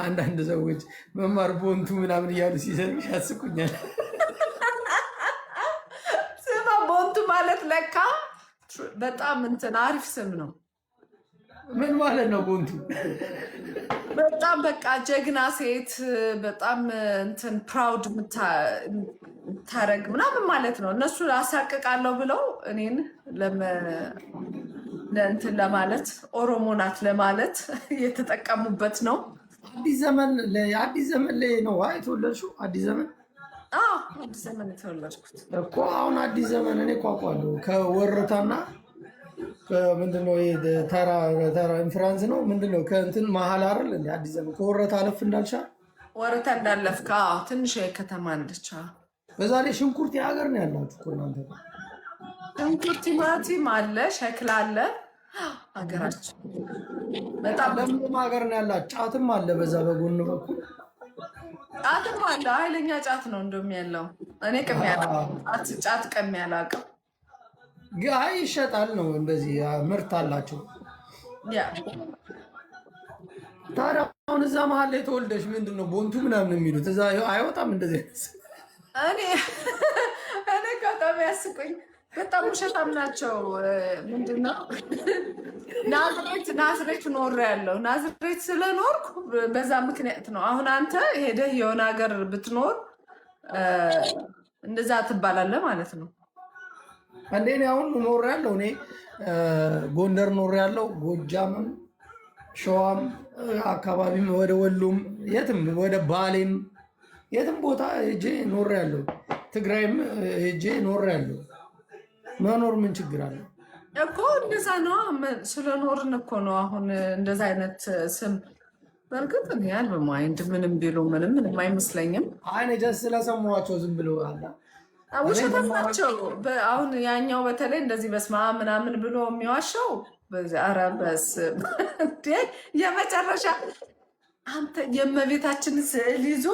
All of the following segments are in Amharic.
አንዳንድ ሰዎች መማር ቦንቱ ምናምን እያሉ ሲሰሩሽ ያስቁኛል። ስማ ቦንቱ ማለት ለካ በጣም እንትን አሪፍ ስም ነው። ምን ማለት ነው ቦንቱ? በጣም በቃ ጀግና ሴት፣ በጣም እንትን proud የምታረግ ምናምን ማለት ነው። እነሱ አሳቅቃለሁ ብለው እኔን ለእንትን ለማለት፣ ኦሮሞ ናት ለማለት የተጠቀሙበት ነው። አዲስ ዘመን ላይ፣ አዲስ ዘመን ላይ ነው የተወለድሽው? አዲስ ዘመን? አዎ፣ አዲስ ዘመን የተወለድኩት። እኮ አሁን አዲስ ዘመን እኔ እኮ አውቀዋለሁ። ከወረታና ምንድነው ይሄ ተራ ተራ ኢንፍራንስ ነው ምንድነው ከእንትን መሀል አይደል እንደ አዲስ ዘመን ከወረታ አለፍ እንዳልሻ? ወረታ እንዳለፍክ፣ አዎ፣ ትንሽ ከተማ አለች። አዎ። በዛ ላይ ሽንኩርት የሀገር ነው ያላችሁ እኮ እናንተ። ሽንኩርት፣ ቲማቲም አለ፣ ሸክላ አለ። ሀገራችን በጣም ለምለም ሀገር ነው ያላችሁ። ጫትም አለ በዛ በጎን በኩል። ጫትም አለ። ኃይለኛ ጫት ነው እንደውም ያለው። እኔ ቅሜ አላውቅም። ጫት ቅሜ አላውቅም። አይ ይሸጣል ነው፣ እንደዚህ ምርት አላቸው። ታዲያ አሁን እዛ መሀል ላይ ተወልደሽ ምንድን ነው ቦንቱ ምናምን የሚሉት? እዛ አይወጣም እንደዚህ አይነት እኔ በጣም ያስቁኝ። በጣም ውሸታም ናቸው። ምንድን ነው ናዝሬት ናዝሬት ኖር ያለው፣ ናዝሬት ስለኖርኩ በዛ ምክንያት ነው። አሁን አንተ ሄደህ የሆነ ሀገር ብትኖር እንደዛ ትባላለህ ማለት ነው። እንዴ እኔ አሁን ኖር ያለው፣ እኔ ጎንደር ኖር ያለው፣ ጎጃምም ሸዋም አካባቢም ወደ ወሎም የትም ወደ ባሌም የትም ቦታ ሄጄ ኖር ያለው፣ ትግራይም ሄጄ ኖር ያለው። መኖር ምን ችግር አለ? እኮ እንደዛ ነው። ስለኖርን እኮ ነው አሁን እንደዛ አይነት ስም። በእርግጥ እኔ አልበማይንድ ምንም ቢሉ ምንም ምንም አይመስለኝም። አይ እኔ just ስለሰማኋቸው ዝም ብሎ አለ። ውሸታም ናቸው። አሁን ያኛው በተለይ እንደዚህ በስመ አብ ምናምን ብሎ የሚዋሸው፣ ኧረ በስመ እንዴ! የመጨረሻ አንተ የእመቤታችን ስዕል ይዞ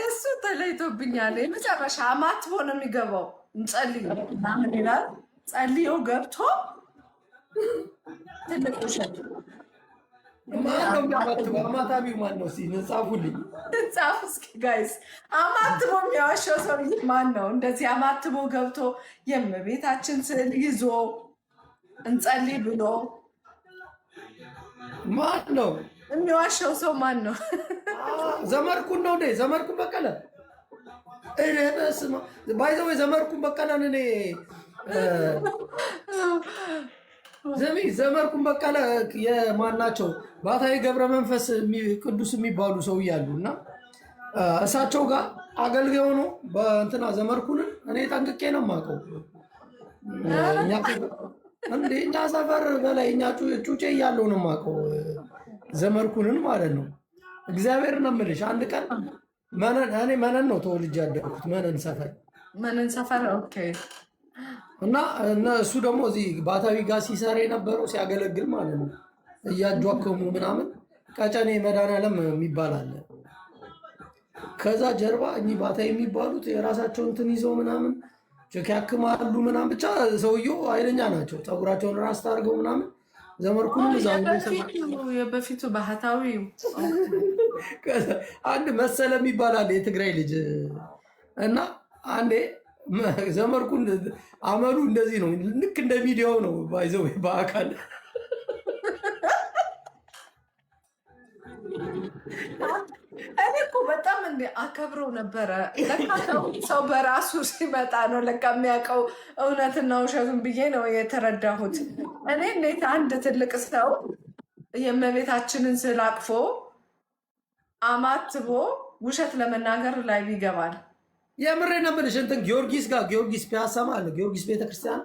እሱ ተለይቶብኛል። የመጨረሻ አማትቦ ነው የሚገባው። እንጸልይ ምናምን ይላል። ጸልዮ ገብቶ ትልቅ ውሸት። ማነው የሚያማትበው? አማታቢው ማን ነው? እስኪ ጻፉልኝ። ጻፍ እስኪ guys፣ አማትቦ የሚዋሸው ሰውዬ ማን ነው? እንደዚህ አማትቦ ገብቶ የእመቤታችን ስዕል ይዞ እንጸልይ ብሎ ማን ነው? የሚዋሸው ሰው ማን ነው? ዘመድኩን ነው እንዴ? ዘመድኩን በቀለ። ኧረ በስመ አብ። By the way ዘመድኩን በቀለን እኔ ዘሚ ዘመድኩን በቀለ የማን ናቸው? ባታዊ ገብረ መንፈስ ቅዱስ የሚባሉ ሰው እያሉ እና እሳቸው ጋር አገልጋይ ሆኖ በእንትና ዘመድኩንን እኔ ጠንቅቄ ነው የማውቀው። እንዴ እኛ ሰፈር በላይ እኛ ጩጬ እያለሁ ነው የማውቀው ዘመድኩንን ማለት ነው። እግዚአብሔር ነው የምልሽ። አንድ ቀን መነን፣ እኔ መነን ነው ተወልጄ ያደግኩት፣ መነን ሰፈር። መነን ሰፈር፣ okay። እና እሱ ደግሞ እዚህ ባታዊ ጋር ሲሰራ የነበረው፣ ሲያገለግል ማለት ነው፣ እያጇከሙ ምናምን ቀጨኔ መድኃኒዓለም የሚባል አለ። ከዛ ጀርባ እኚህ ባታ የሚባሉት የራሳቸውን እንትን ይዘው ምናምን ቼክ ያክማሉ ምናምን፣ ብቻ ሰውየው ኃይለኛ ናቸው። ፀጉራቸውን ራስታ አድርገው ምናምን ዘመድኩንም እዛ የበፊቱ ባህታዊው። አንድ መሰለ የሚባል አለ የትግራይ ልጅ እና አንዴ ዘመድኩን አመሉ እንደዚህ ነው። ልክ እንደ ሚዲያው ነው by the way በአካል። እኔ እኮ በጣም እንደ አከብረው ነበረ። ለካ ሰው በራሱ ሲመጣ ነው ለካ የሚያውቀው እውነትና ውሸቱን ብዬ ነው የተረዳሁት። እኔ እንዴት አንድ ትልቅ ሰው የእመቤታችንን ስዕል አቅፎ አማትቦ ውሸት ለመናገር ላይ ይገባል? የምሬ ነው የምልሽ። እንትን ጊዮርጊስ ጋር፣ ጊዮርጊስ ፒያሳ ማለት ነው፣ ጊዮርጊስ ቤተክርስቲያን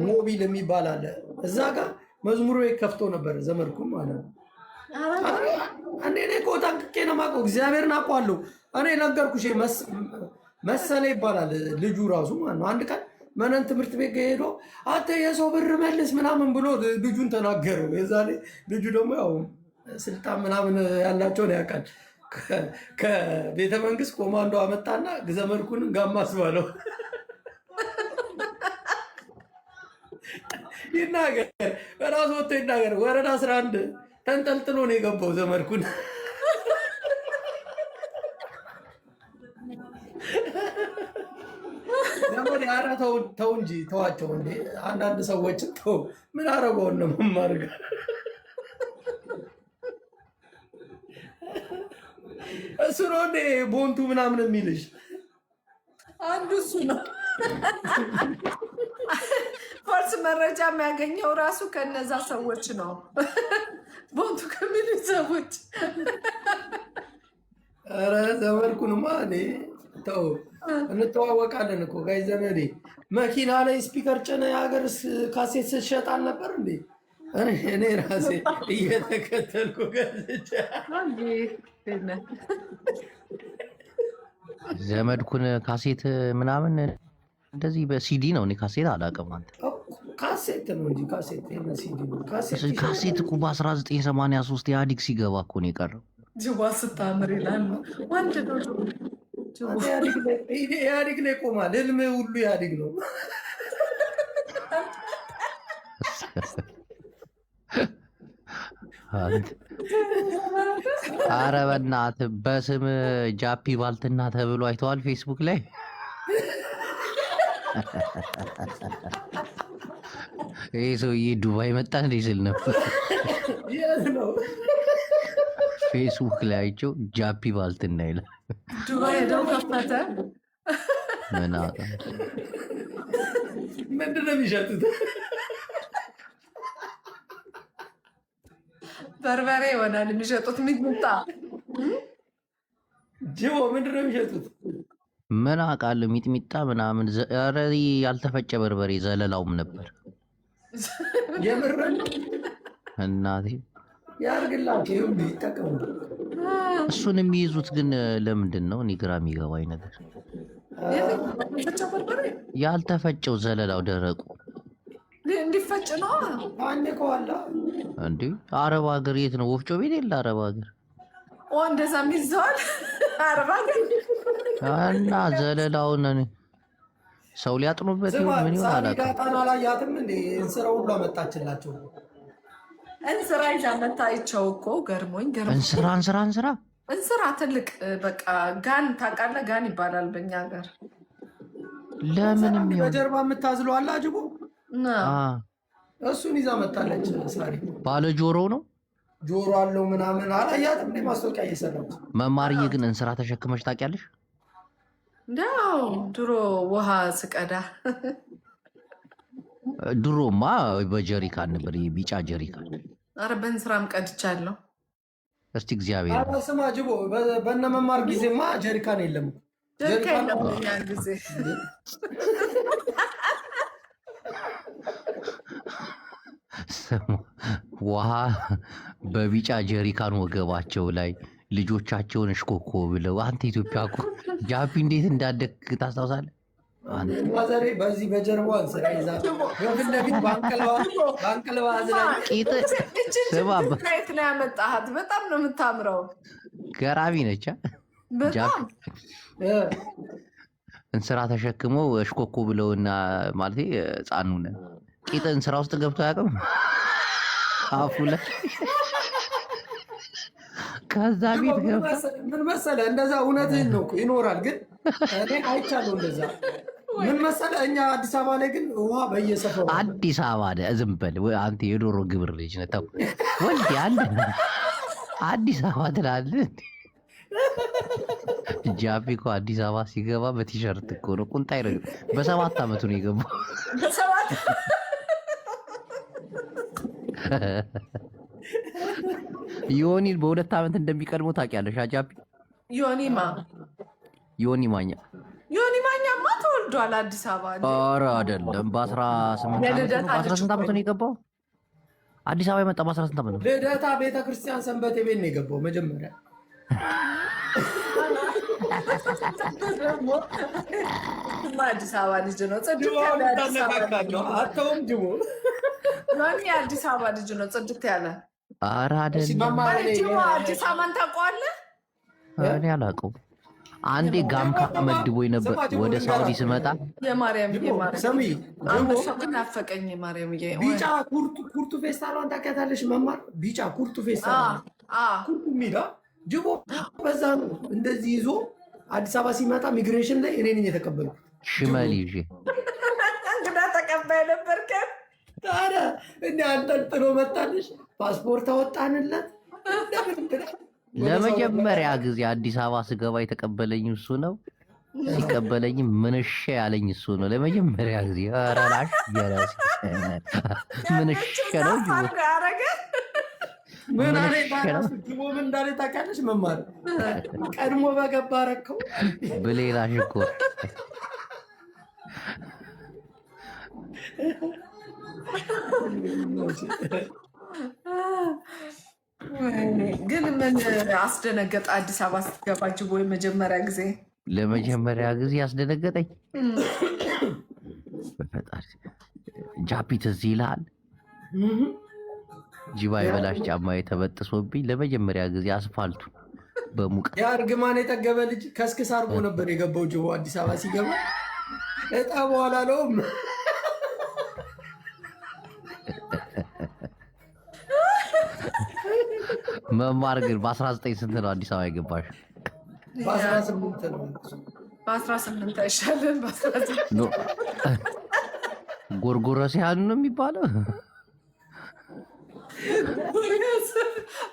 ሞቢል የሚባል አለ። እዛ ጋር መዝሙር ቤት ከፍቶ ነበር ዘመድኩን ማለት ነው። እንዴ እኔ እኮ ጠንቅቄ ነው የማውቀው፣ እግዚአብሔርን አውቀዋለሁ። እኔ ነገርኩሽ፣ መሰለ ይባላል ልጁ ራሱ ማለት ነው። አንድ ቀን መነን ትምህርት ቤት ሄዶ አንተ የሰው ብር መልስ ምናምን ብሎ ልጁን ተናገረው። የዛኔ ልጁ ደግሞ ያው ስልጣን ምናምን ያላቸውን ያውቃል። ከቤተ መንግስት ኮማንዶ አመጣና ዘመድኩንን ጋማስ ባለው። ይናገር፣ በራሱ ወጥቶ ይናገር። ወረዳ 11 ተንጠልጥሎ ነው የገባው ዘመድኩን። ዘመድ ኧረ ተው እንጂ ተዋቸው እንዴ! አንዳንድ ሰዎችን ተው። ምን አረገውን ነው መማር ጋር እሱ ነው እንዴ ቦንቱ ምናምን የሚልሽ? አንዱ እሱ ነው። False መረጃ የሚያገኘው ራሱ ከነዛ ሰዎች ነው፣ ቦንቱ ከሚሉ ሰዎች። ኧረ ዘመድኩንማ እኔ ተው፣ እንተዋወቃለን እኮ ጋይ ዘመዴ። መኪና ላይ speaker ጭነ የሀገር ካሴት ስትሸጥ አልነበር እንዴ? እኔ ራሴ እየተከተልኩ ገዝቼ። ዘመድኩን ካሴት ምናምን እንደዚህ በሲዲ ነው። እኔ ካሴት አላውቅም። አንተ ካሴት ነው እንጂ ካሴት ሲዲ ነው። ካሴት እኮ በ1983 ኢህአዴግ ሲገባ እኮ ነው የቀረው። ጅዋ ስታምር ይላል ወንድ ነው። ኢህአዴግ ላይ ቆማል። ህልም ሁሉ ኢህአዴግ ነው። ኧረ በእናትህ በስም ጃፒ ባልትና ተብሎ አይተዋል ፌስቡክ ላይ። ይህ ሰውዬ ዱባይ መጣ እንዴ ስል ነበር። ፌስቡክ ላይ አይቼው ጃፒ ባልትና ይላል። ዱባይ ሄደው ከፈተ። ምን ምንድን ነው የሚሸጡት? በርበሬ ይሆናል የሚሸጡት። ሚጥሚጣ ጅቦ ምንድን ነው የሚሸጡት? ምን አውቃለሁ፣ ሚጥሚጣ ምናምን። ኧረ ያልተፈጨ በርበሬ ዘለላውም ነበር። የምር እናቴ ያርግላቸው ይጠቀሙ። እሱን የሚይዙት ግን ለምንድን ነው? እኔ ግራ የሚገባኝ ነገር ያልተፈጨው ዘለላው ደረቁ እንዲፈጭ ነው። አንቀዋላ እንዴ? አረብ ሀገር የት ነው ወፍጮ ቤት የለ አረብ ሀገር እንደዛ የሚይዘዋል አረብ ሀገር እና ዘለላውን ሰው ሊያጥኑበት ይሆን ምን ይሆን አላውቅም። ጣና ላይ ያትም እንዴ እንስራ ሁሉ አመጣችላቸው። እንስራ ይዛ መታ አይቼው እኮ ገርሞኝ ገርሞኝ። እንስራ እንስራ እንስራ እንስራ ትልቅ በቃ ጋን ታውቃለህ? ጋን ይባላል በእኛ ሀገር። ለምን የሚሆን በጀርባ የምታዝለው አለ አጅቦ፣ እሱን ይዛ መጣለች። ሳሪ ባለ ጆሮ ነው፣ ጆሮ አለው ምናምን። አላያትም እንዴ ማስታወቂያ እየሰራች መማርዬ? ግን እንስራ ተሸክመሽ ታውቂያለሽ? እንደው ድሮ ውሃ ስቀዳ። ድሮማ በጀሪካን ነበር፣ ቢጫ ጀሪካን። ኧረ በእንስራም ቀድቻለሁ። እስቲ እግዚአብሔር ስማ ጅቦ፣ በእነ መማር ጊዜማ ጀሪካን የለም። ጀሪካን የለም ያን ጊዜ። ውሃ በቢጫ ጀሪካን ወገባቸው ላይ ልጆቻቸውን እሽኮኮ ብለው። አንተ ኢትዮጵያ እኮ ጃፒ እንዴት እንዳደግ ታስታውሳለህ? ማዘሬ በዚህ በጀርባ እንስራ ይዛ በፊት ለፊት በአንቀልባ አዝላ። ቂጥ ስማ፣ ከየት ነው ያመጣሃት? በጣም ነው የምታምረው። ገራሚ ነች። በጣም። እንስራ ተሸክመው እሽኮኮ ብለውና ማለት ህፃኑን ቂጥ እንስራ ውስጥ ገብቶ አያውቅም አፉ ላይ ከዛ ቤት ገብታ ምን መሰለህ፣ እንደዛ እውነትህን ነው እኮ ይኖራል። ግን እኔ አይቻለሁ እንደዛ። ምን መሰለህ፣ እኛ አዲስ አበባ ላይ ግን ውሃ በየሰፈሩ አዲስ አበባ ነህ፣ ዝም በል አንተ የዶሮ ግብር ልጅ ነህ። ተው ወልድ አንድ አዲስ አበባ ትላለህ። ጃፒ እኮ አዲስ አበባ ሲገባ በቲሸርት እኮ ነው፣ ቁንጣ ይረግጥ። በ7 ዓመቱ ነው የገባው። በሰባት ዮኒን በ2 ዓመት እንደሚቀድመው ታውቂያለሽ? ጃፒ ዮኒማ ዮኒ ማኛ ዮኒ ማኛማ ተወልዷል አዲስ አበባ። ኧረ አይደለም፣ በ18 ዓመቱ ዓመቱ ነው የገባው አዲስ አበባ የመጣ። በ18 ዓመቱ ነው። ልደታ ቤተክርስቲያን ሰንበቴ ቤት ነው የገባው መጀመሪያ። ደግሞ አዲስ አበባ ልጅ ነው። ጽድት ያለ አዲስ አበባ ልጅ ነው። አተውም ጅቦ ዮኒ የአዲስ አበባ ልጅ ነው። ጽድት ያለ ኧረ አይደለም። ጅቦ አዲስ አበባን ታውቀዋለህ? እኔ አላውቀውም። አንዴ ጋምካ መድቦኝ ነበር ወደ ሳውዲ ስመጣ። ናፈቀኝ። ቢጫ ኩርቱ ፌስታሏን ታውቂያታለሽ? መማር ቢጫ ኩርቱ ፌስታሏን ኩርቱ የሚላ ጅቦ በዛ ነው እንደዚህ ይዞ አዲስ አበባ ሲመጣ ሚግሬሽን ላይ እኔ ነኝ የተቀበልኩት። ሽመል ይዤ እንግዳ ተቀባይ ነበር። ታዲያ እንደ አንጠልጥሎ መጣልሽ። ፓስፖርት አወጣንለት። ለመጀመሪያ ጊዜ አዲስ አበባ ስገባ የተቀበለኝ እሱ ነው። ሲቀበለኝም ምንሽ ያለኝ እሱ ነው። ለመጀመሪያ ጊዜ ኧረ ላሽ ምንሽ ነው ምን ምን እንዳለ ታውቂያለሽ? መማር ቀድሞ በገባ ረከው ብሌላሽ እኮ ግን ምን አስደነገጠ? አዲስ አበባ ስትገባ ጅቦ የመጀመሪያ ጊዜ ለመጀመሪያ ጊዜ ያስደነገጠኝ በፈጣሪ ጃፒ ትዝ ይልሃል? ጅባ የበላሽ ጫማ የተበጥሶብኝ ለመጀመሪያ ጊዜ አስፋልቱ በሙቀት ያ እርግማን የጠገበ ልጅ ከስክስ አድርጎ ነበር የገባው። ጅቦ አዲስ አበባ ሲገባ እጣ በኋላ ለውም መማር ግን በ19 ስንት ነው አዲስ አበባ የገባሽ? በ18 ነው። በ18 አይሻልም? ጎርጎሮሳውያኑ ነው የሚባለው።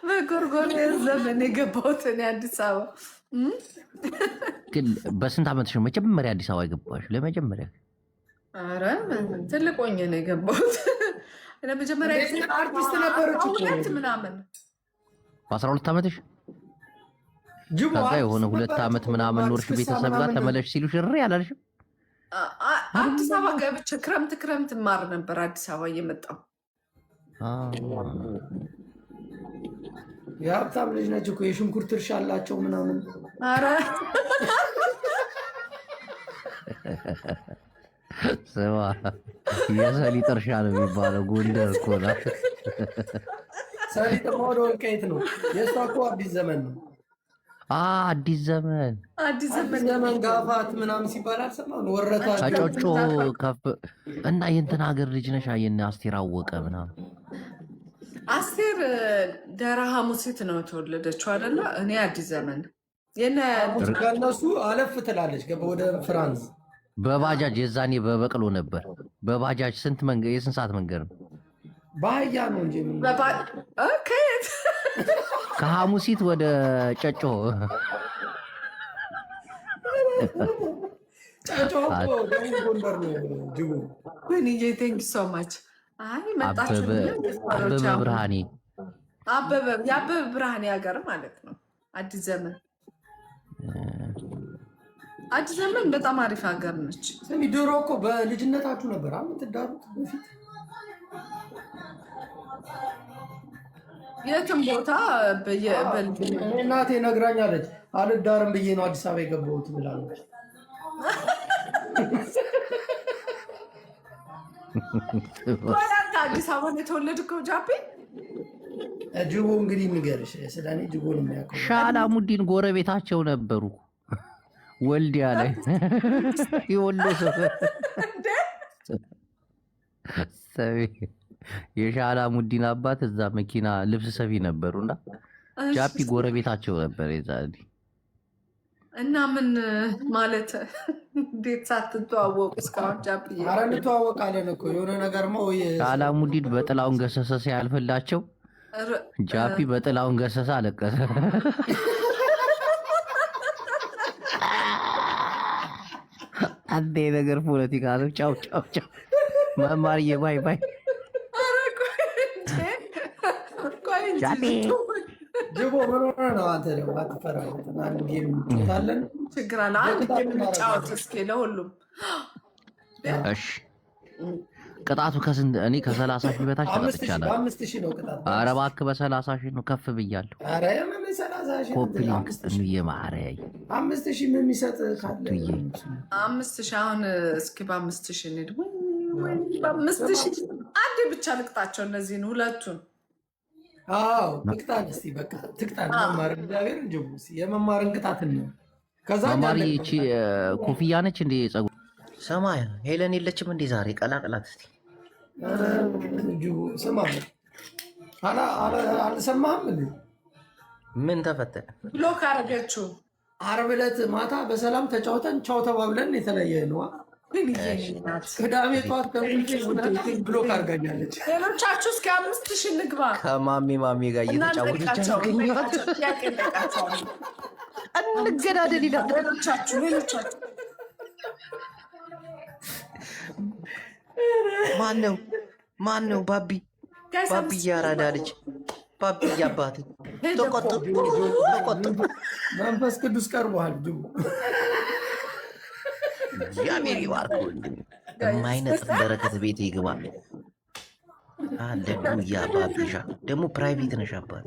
በጎርጎሮስ ዘመን የገባሁት እኔ አዲስ አበባ። ግን በስንት ዓመትሽ ነው መጀመሪያ አዲስ አበባ የገባሽ? ለመጀመሪያ ኧረ ትልቅ ሆኜ ነው የገባሁት። ለመጀመሪያ አርቲስት ነበረች ሁለት ምናምን በ12 ዓመትሽ ከዛ የሆነ 2 ዓመት ምናምን ኖርሽ ቤተሰብ ጋር ተመለሽ ሲሉሽ እሪ አላልሽም? አዲስ አበባ ገብቼ ክረምት ክረምት ማር ነበር አዲስ አበባ እየመጣሁ። የሀብታም ልጅ ነች እኮ የሽንኩርት እርሻ አላቸው ምናምን። ኧረ ስማ የሰሊጥ እርሻ ነው የሚባለው። ጎንደር እኮ ናት። ሰሊጥ ወደ ወልቃይት ነው። የእሷ እኮ አዲስ ዘመን ነው። አዲስ ዘመን አዲስ ዘመን ጋፋት ምናምን ሲባል አልሰማህም? ወረታ ከጮጮ ከፍ እና የእንትን ሀገር ልጅ ነሽ። የእነ አስቴር አወቀ ምናምን። አስቴር ደራ ሐሙሲት ነው የተወለደችው አይደለ? እኔ አዲስ ዘመን ከእነሱ አለፍ ትላለች ወደ ፍራንስ በባጃጅ የዛኔ በበቅሎ ነበር። በባጃጅ ስንት መንገድ የስንት ሰዓት መንገድ ነው? በአህያ ነው እንጂ ከሐሙሲት ወደ ጨጮ ጨጮ ጎንደር ነው። ጅቡ thank so much። አይ መጣችሁ። አበበ ብርሃኔ አበበ የአበበ ብርሃኔ ሀገር ማለት ነው። አዲስ ዘመን አዲስ ዘመን በጣም አሪፍ ሀገር ነች። ስሚ ድሮ እኮ በልጅነታችሁ ነበር የምትዳሩት በፊት የትም ቦታ እናቴ ነግራኛለች። አልዳርም ብዬ ነው አዲስ አበባ የገባሁት ብላለች። አዲስ አበባ ነው የተወለድከው ጃፔ? ጅቦ እንግዲህ ንገርሽ ስለ እኔ ጅቦ ነው የሚያውቀው። ሻላሙዲን ጎረቤታቸው ነበሩ ወልዲያ ላይ የወሎ ሰፈር የሻላሙዲን አባት እዛ መኪና ልብስ ሰፊ ነበሩና ጃፒ ጎረቤታቸው ነበር የዛኔ። እና ምን ማለት እንዴት ሳትተዋወቁ እስካሁን ጃፒ? ኧረ እንተዋወቃለን እኮ የሆነ ነገር ነው። ሻላሙዲን በጥላሁን ገሰሰ ሲያልፍላቸው ጃፒ በጥላሁን ገሰሰ አለቀሰ። አንዴ ነገር ፖለቲካ ነው። ቻው ቻው ቻው። መማርዬ bye bye። ጅቦ ምን ሆነህ ነው አንተ? ደግሞ አትፈራም? አንድ game እንጫወታለን። ችግር አለ። አንድ game እንጫወት እስኪ ለሁሉም። እሺ ቅጣቱ ከስንት? እኔ ከ30,000 በታች ተቀጥቻለሁ። 5,000 ነው ቅጣት። ኧረ እባክህ በ30,000 ነው ከፍ ብያለሁ። ኧረ የምን 30,000? copy link እምዬ ማርያም 5,000 ምን የሚሰጥ ካለ 5,000። አሁን እስኪ በ5,000 እንሂድ። በ5,000 አንዴ ብቻ ልቅጣቸው እነዚህን ሁለቱን። አዎ ትቅጣን እስኪ በቃ ትቅጣን። መማር እግዚአብሔር እንጂ የመማርን ቅጣት ነው። ከዛ መማሪ እቺ ኮፍያ ነች እንዴ? ፀጉር ሰማ ሄለን የለችም እንዴ ዛሬ? ቀላቅላት እስኪ ጅቡ ስማ፣ አልሰማህም እንዴ? ምን ተፈጠረ? Block አረገችው። ዓርብ ዕለት ማታ በሰላም ተጫውተን ቻው ተባብለን የተለየ ነዋ። ቅዳሜ ጠዋት block አድርጋኛለች። ሌሎቻችሁ እስከ 5000 ንግባ። ከማሚ ማሚ ጋር እየተጫወተች እንገዳደል ይላል። ሌሎቻችሁ ሌሎቻችሁ ማን ነው ማን ነው? ባቢ ባቢ ያራዳ ልጅ ባቢ አባት ተቆጡ ተቆጡ። መንፈስ ቅዱስ ቀርቧል። ጅቡ እግዚአብሔር ይባርክ። የማይነጥፍ በረከት ቤት ይግባ። አሌሉያ። ባቢሻ ደግሞ private ነሽ አባቴ።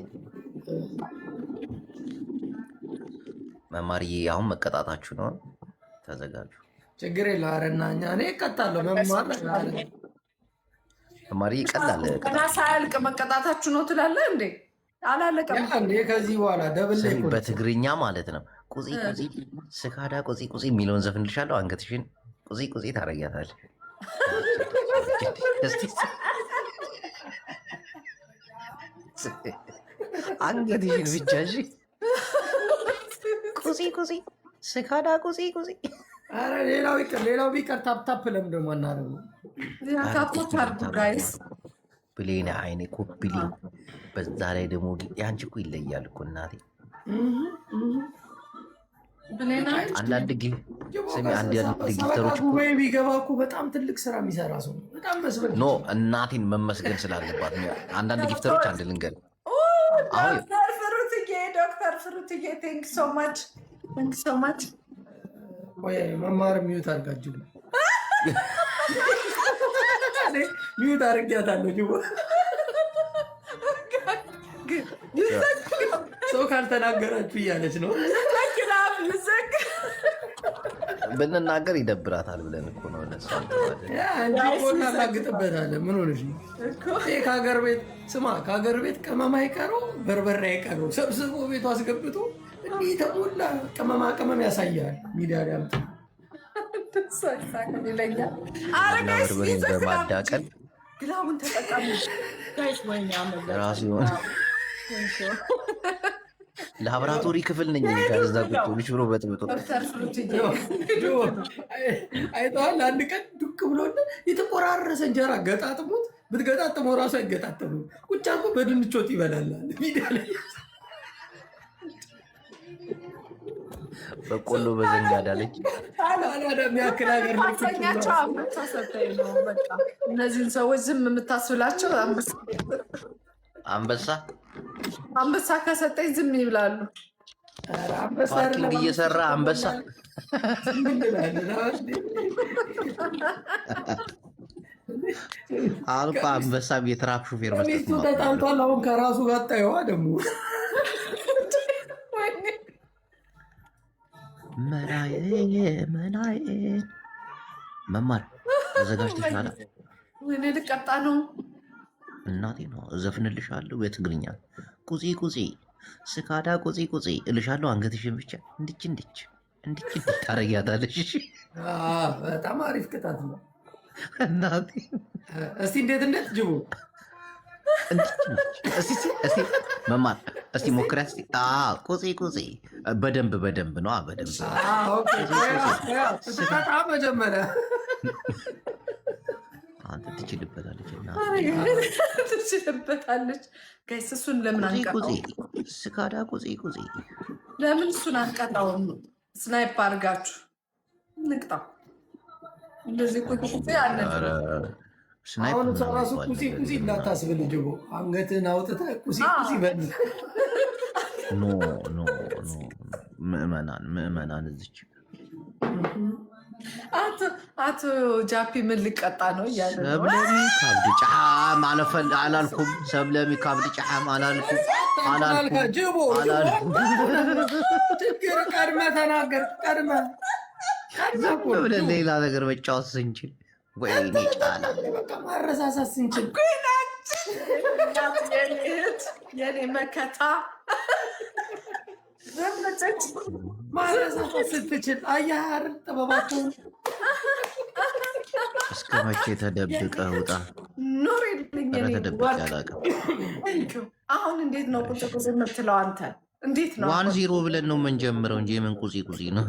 መማርዬ አሁን መቀጣታችሁ ነው፣ ተዘጋጁ። ችግር የለ። ኧረ እና እኛ እኔ እቀጣለሁ። መማር መማርዬ ይቀላል። ገና ሳያልቅ መቀጣታችሁ ነው ትላለህ እንዴ? አላለቀም እንዴ? ከዚህ በኋላ double በትግርኛ ማለት ነው። ቁፂ ቁፂ ስካዳ ቁፂ ቁፂ የሚለውን ዘፍንልሻለሁ። አንገትሽን ቁፂ ቁፂ ታረጊያታለሽ። አንገትሽን ብቻ እሺ። ቁፂ ቁፂ ስካዳ ቁፂ ቁፂ። ኧረ ሌላው ይቅር፣ ሌላው ቢቀር tap tap ለምን ደግሞ አናደርገው? Tap tap አድርጉ guys። ብሌን አይኔ ኮፕሊንግ በዛ ላይ ደግሞ ያንቺ እኮ ይለያል እኮ እናቴ። አንዳንድ ስሚ፣ አንዳንድ gifter ኦች ጉባኤ ቢገባ እኮ በጣም ትልቅ ስራ የሚሰራ ሰው ነው። በጣም መስበክ No እናቴን መመስገን ስላለባት አንዳንድ gifter ኦች አንድ ልንገር፣ ዶክተር ፍሩትዬ ዶክተር ፍሩትዬ thank so much thank so much። ቆይ መማር mute አድርጋችሁ mute አድርጊያታለሁ። ጅቦ ሰው ካልተናገራችሁ እያለች ነው። ብንናገር ይደብራታል ብለን እኮ ነው። ለእሷ እናላግጥበታለን። ምን ሆነሽ ነው? ይሄ ከሀገር ቤት ስማ፣ ከሀገር ቤት ቅመም አይቀረው በርበሬ አይቀረው ሰብስቦ ቤቱ አስገብቶ እንዲህ ተሞላ ቅመማ ቅመም ያሳያል። ሚዲያ ላይ አምጥቶ በርበሬን በማዳቀል glove ኡን ተጠቀሙ guys። ወይኔ ራሱ የሆነ ላብራቶሪ ክፍል ነኝ እዛ ቁጭ ብሎ ሽሮ በጥብጦ አይተዋል። አንድ ቀን ዱቅ ብሎና የተቆራረሰ እንጀራ ገጣጥሞት ብትገጣጥመው ራሱ አይገጣጠምም። ቁጭ አድርጎ በድንች ወጥ ይበላል ሚዲያ ላይ በቆሎ በዘንጋዳ ልጅ ካናዳ የሚያክል ሀገር ላይ ቁጭ ብሎ ማሰኛቸው አንበሳ ሰጠኝ ነው። በቃ እነዚህን ሰዎች ዝም የምታስብላቸው አንበሳ አንበሳ አንበሳ ከሰጠኝ ዝም ይብላሉ። ኧረ አንበሳ Parking አይደለም እየሰራ አንበሳ ዝም እንላለን። አሁን እኮ አንበሳም የ truck ሹፌር መስጠት ሚስቱ ነው። ተጣልቷል። አሁን ከራሱ ጋር ታየዋ ደግሞ መላዬ መላዬ መማር ተዘጋጅተሻል? ወይኔ ልቀጣ ነው። እናቴ ነው እዘፍንልሻለሁ። የትግርኛ ቁፂ ቁፂ ስካዳ ቁፂ ቁፂ እልሻለሁ። አንገትሽን ብቻ እንድች እንድች እንድች እንድች ታረጊያታለሽ። በጣም አሪፍ ቅጣት ነው። እናቴ እስቲ እንዴት እንዴት ጅቡ እንድች እንድች እስቲ እስቲ መማር እስቲ ሞክሪያት እስቲ። ቁፂ ቁፂ በደንብ በደንብ ነው በደንብ ስትቀጣ መጀመሪያ አንተ ትችልበታለች። እና ትችልበታለች። Guys እሱን ለምን ቁፂ ቁፂ አንቀጣውም? ስካዳ ቁፂ ቁፂ ለምን እሱን አንቀጣውም? Snipe አድርጋችሁ ንቅጣው። እንደዚህ ቁጭ ቁጭ አለ። ኧረ snipe አሁን እሷ ምናምን ራሱ የሚባል ቁፂ ነገር ቁፂ የለም። እንዳታስብል ጅቦ አንገትህን አውጥተህ ቁፂ ቁፂ በል። No no no ምዕመናን ምዕመናን እዚች አቶ ጃፒ ምን ሊቀጣ ነው እያለ ነው። ሰብለሚ ካብዲ ጨሓም አላልኩም። ሰብለሚ ካብዲ ጨሓም አላልኩም አላልኩም ጅቦ አላልኩም። ችግር ቀድመህ ተናገር። ቀድመህ ቀድመህ እኮ ዝም ብለን ሌላ ነገር መጫወት ስንችል ወይኔ ጫላ በቃ ማረሳሳት ስንችል ናቸው የኔ እህት፣ የኔ መከታ ዘመተች። ማረሳት ስትችል አየህ ጥበባቸውን። እስከ መቼ ተደብቀህ ውጣ። ኑሪልኝ ኧረ የኔ ተደብቄ ወርቅ። አላውቅም። Thank you። አሁን እንዴት ነው ቁጭ ቁጭ የምትለው አንተ? እንዴት ነው one አሁን? ዜሮ ብለን ነው የምንጀምረው እንጂ የምን ቁዚ ቁዚ ነው?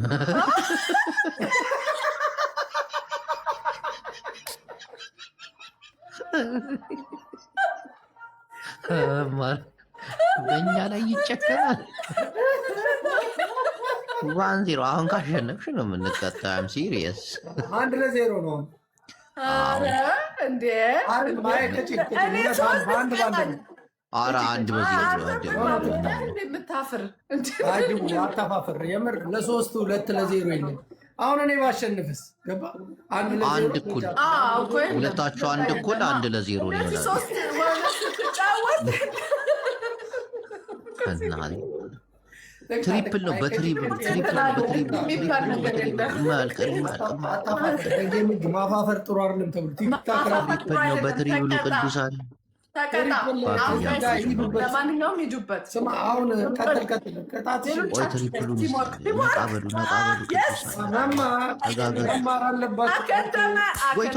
በእኛ ላይ ይጨከናል። 1-0። አሁን ካሸነፍሽ ነው የምንቀጣው። I'm serious። 1-0 ነው። ኧረ እንዴ! አይደል? ማየ ቅጪ ቅጪ። እኔ ሁለት ሶስት በአንድ በአንድ ነው። ኧረ 1-0። የምታፍር እንዴ? አይ ግቡ፣ አተፋፈር የምር ለሶስት 2-0 የለም። አሁን እኔ ባሸንፍስ ገባ 1-0። አንድ እኩል። አዎ እኮ የለም። ሁለታችሁ አንድ እኩል 1-0 እነዚህ ይሆናል። ሶስት ወንዶች ስትጫወት እናቴ triple ነው፣ በ triple triple ነው፣ በ triple የሚባል triple ነው፣ ነገር በ triple የለም። ማልቅ ማልቅ አታፋፍር። በ game ህግ ማፋፈር ጥሩ አይደለም ተብሎ ቲክታክ ራሱ triple ነው በ triple ኡ ቅዱሳን። ተቀጣ። አሁን ሂዱበት። ለማንኛውም ሂዱበት። ስማ አሁን ቀጥል ቀጥል። ቅጣትሽ ቆይ triple ኡን ነቃ በሉ ነቃ በሉ ቅዱሳን። መማር ተጋገዙ። መማር አለባቸው። አከተመ። ወይቶ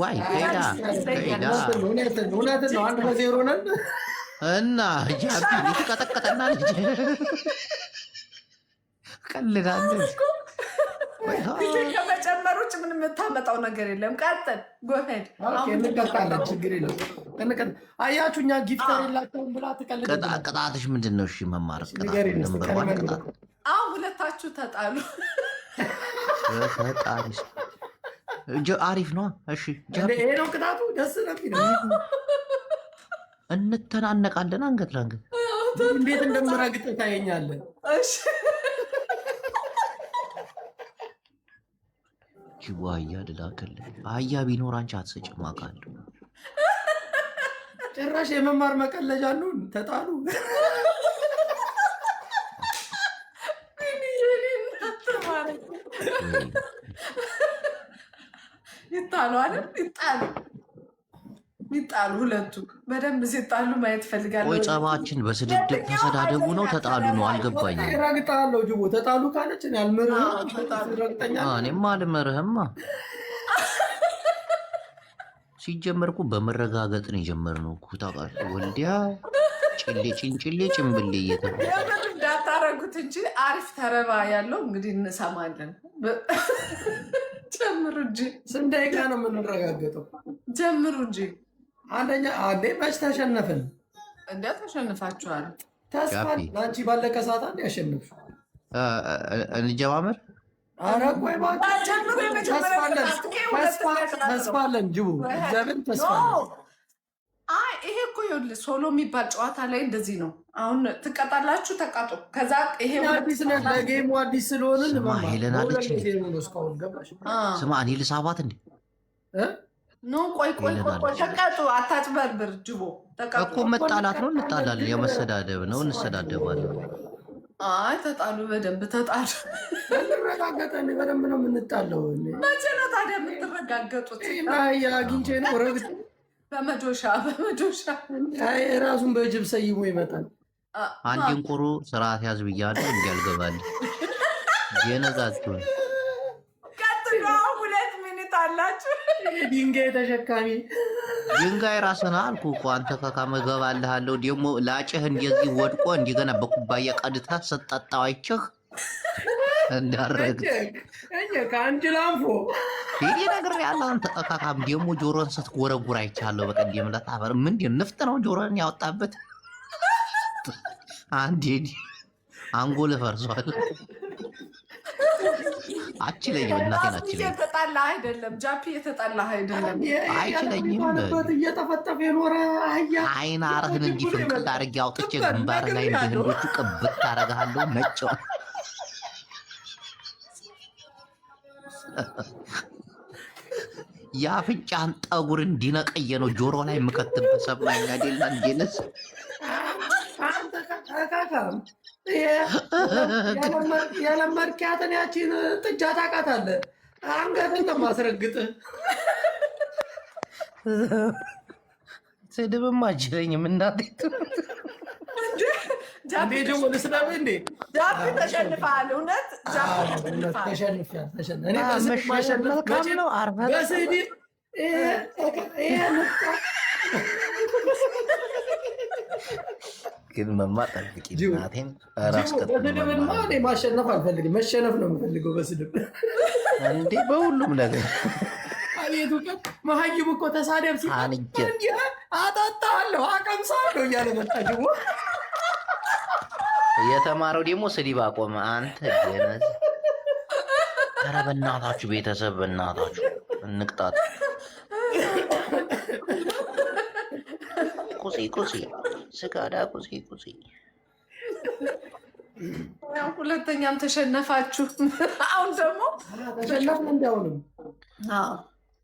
ዋይ ከይዳ ከይዳ። እውነትን እውነትን ነው። 1-0 ነን። እና ጃፒ የተቀጠቀጠና ልጅ ቀልዳለች። ጊዜ ከመጨመር ውጭ ምንም የምታመጣው ነገር የለም። ቀጥል፣ go ahead። Okay፣ እንቀጣለን። ችግር የለም። አያችሁ እኛ gifter የላቸውም ብላ ትቀልድ። ቅጣትሽ ምንድን ነው? እሺ መማር ቅጣት ንገሪን እስኪ፣ number one ቀድመን ቅጣት። አሁን ሁለታችሁ ተጣሉ። በፈጣሪ ስም። አሪፍ ነው። እሺ ጃፒ። ይሄ ነው ቅጣቱ። ደስ ነው የሚለው። እንተናነቃለን አንገት ለአንገት። እንዴት እንደምረግጥ ታየኛለህ። እሺ። ጅቡ አህያ ልላክልህ። አህያ ቢኖር አንቺ አትሰጭም አውቃለሁ። ጭራሽ የመማር መቀለጃ ነው። ተጣሉ። የኔ እናት ተባረክ። ይጣሉ አይደል? ይጣሉ ይጣሉ። ሁለቱ በደንብ ሲጣሉ ማየት ፈልጋለሁ። ቆይ ጸባችን በስድድብ ተሰዳደቡ ነው ተጣሉ ነው አልገባኝም። ረግጣለሁ። ጅቦ ተጣሉ ካለች እኔ አልምርህም። ረግጠኛለህ። እኔማ አልምርህማ። ሲጀመር እኮ በመረጋገጥ ነው የጀመርነው እኮ ታውቃለህ። ወልዲያ ጭሌ ጭንጭሌ ጭንብሌ እየተባለ የምር እንዳታረጉት እንጂ አሪፍ ተረባ ያለው እንግዲህ እንሰማለን። ጀምሩ እንጂ። ስንት ደቂቃ ነው የምንረጋገጠው? ጀምሩ እንጂ። አንደኛ አንዴ መች ተሸነፍን? እንዲያ ተሸንፋችኋል። ተስፋ ጃፒ። ለአንቺ ባለቀ ሰዓት አንድ ያሸንፍ። እንጀማመር። ኧረ ቆይ እባክህ። ጀምሩ። የመጀመሪያ ተስፋ አለን። ቅጣት ይሄ ሁለተኛ ቅጣት ነው። ተስፋ አለን ጅቡ፣ እግዚአብሔር ተስፋ አለን። አይ ይሄ እኮ ይኸውልህ solo የሚባል ጨዋታ ላይ እንደዚህ ነው። አሁን ትቀጣላችሁ፣ ተቃጡ። ከዛ ይሄ እኛ አዲስ ነን፣ ለ game ኡ አዲስ ስለሆንን ስማ፣ መማር ሄለን አለች በሁለት እንዴ? game ኡ ነው እስካሁን ገባሽ? ስማ እኔ ልሳባት እንዴ? እ? No ቆይ ቆይ ቆይ ቆይ፣ ተቀጡ። አታጭበርብር ጅቦ፣ ተቀጡ። እኮ መጣላት ነው እንጣላለን፣ ያው መሰዳደብ ነው እንሰዳደባለን። አይ ተጣሉ፣ በደንብ ተጣሉ። እንረጋገጠን በደንብ ነው የምንጣለው። መቼ ነው ታዲያ የምትረጋገጡት? እና አግኝቼ ነው ረግጥ። በመዶሻ በመዶሻ። አይ ራሱን በጅብ ሰይሞ ይመጣል። አንድ እንቁሩ ስርዓት ያዝ ብያለሁ። እንዲ አልገባል የነዛችሁን። ቀጥሎ 2 minute አላችሁ። ድንጋይ ተሸካሚ። ድንጋይ ራስን አልኩ እኮ አንተ ከካም እገባልሃለሁ። ደግሞ ላጭህ እንደዚህ ወድቆ እንደገና በኩባያ ቀድተህ ስጠጣው አይቼህ እንዳረግጥ። ከአንድ ላንፎ። ይሄ ነገር ያለ አንተ እካካም ደግሞ ጆሮን ስትጎረጉር አይቻለሁ። በቀደም ዕለት አፈር ምንድን ንፍጥ ነው ጆሮን ያወጣበት? አንዴ አንጎል ፈርሷል። አችለኝም እናቴን አችለኝም። የተጣላ አይደለም ጃፒ፣ የተጣላ አይደለም። አይችለኝም። በት እየጠፈጠፈ የኖረ አህያ። አይን አርህን እንዲህ ፍንቅል አድርጌ አውጥቼ ግንባር ላይ እንደ ህንዶቹ ቅብት ታደርግሃለሁ። ነጭ የአፍንጫህን ጠጉር እንዲነቀየ ነው ጆሮ ላይ የምከትበት። ሰማኝ አይደል? እንዴነስ አንተ ካካም የለመድኪያትን ያቺን ጥጃ ታውቃታለህ። አንገትን ነው የማስረግጥህ። ስድብም አይችለኝም እናቴ። እንዴ ጅቦ ልስደብህ እንዴ? ጃፒ ተሸንፈሃል። እውነት ጃፒ ተሸንፈሃል። ተሸንፊያለሁ፣ ተሸንፊያለሁ። እኔ በስድብ ማሸነፍ መልካም መቼም ነው። አርፈህ በስድብ ይሄ ግን መማር ጠብቂ ጅቦ እናቴን። ራስ ጅቦ ቀጥ በስድብማ መማር እኔ ማሸነፍ አልፈልግም፣ መሸነፍ ነው የምፈልገው በስድብ። እንዴ በሁሉም ነገር አቤት እውቀት! መሀይም እኮ ተሳደብ ሲባል አንጀ እንዲህ አጠጣለሁ አቀምሳለሁ እያለ መጣ ጅቦ። የተማረው ደግሞ ስድብ አቆመ። አንተ ገነዝ። ኧረ በእናታችሁ ቤተሰብ በእናታችሁ እንቅጣት። ቁፂ ቁፂ ስጋዳ ቁፂ ቁፂ። ያው ሁለተኛም ተሸነፋችሁ። አሁን ደግሞ ተሸነፍን እንዲያውንም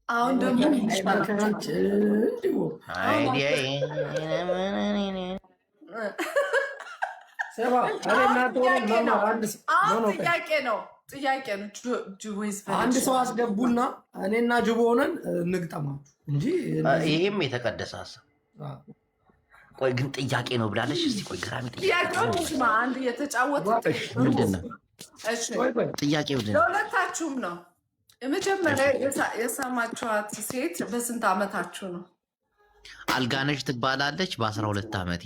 አሁን ደግሞ መከራችን ጅቦ። idea ስማ እኔ እናንተ ሆነን ጥያቄ ነው። መማር አንድ no አሁን no ቆይ ጥያቄ ነው፣ ጥያቄ ነው። ጅቦ አንድ ሰው አስገቡና እኔና ጅቦ ሆነን እንግጠማችሁ እንጂ እንደዚህ ይሄም የተቀደሰ ሀሳብ። ቆይ ግን ጥያቄ ነው ብላለች። እስቲ ቆይ ገራሚ ጥያቄ ጥያቄውን ስማ። አንድ እየተጫወተ ምንድን ነው? እሺ፣ ቆይ ቆይ ጥያቄ ምንድን ነው? ለሁለታችሁም ነው። የመጀመሪያ የሳማችኋት ሴት በስንት ዓመታችሁ ነው? አልጋነሽ ትባላለች። በ12 ዓመቴ